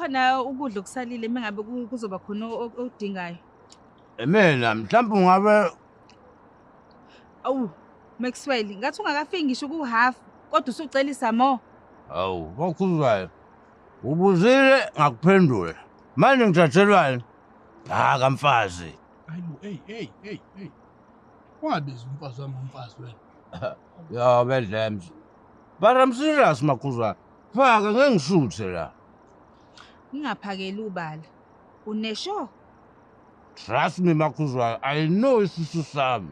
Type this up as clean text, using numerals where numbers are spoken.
Kukhona ukudla okusalile mengabe kuzoba khona okudingayo. Mina mhlawumbe ungabe Awu Maxwell, ngathi ungakafiki ngisho ku half kodwa usucelisa more. Hawu, bakhuzwayo. Ubuzile ngakuphendula. Manje ngithathelwani? Ha kamfazi. Hayibo, hey hey hey hey. Ungabizi umfazi wami umfazi wena. Ya bedlemz. But I'm serious makhuzwayo. Faka ngeke ngishuthe la. Ngingaphakeli ubala. Unesho? Trust me makhuzwayo, I know isisu sami.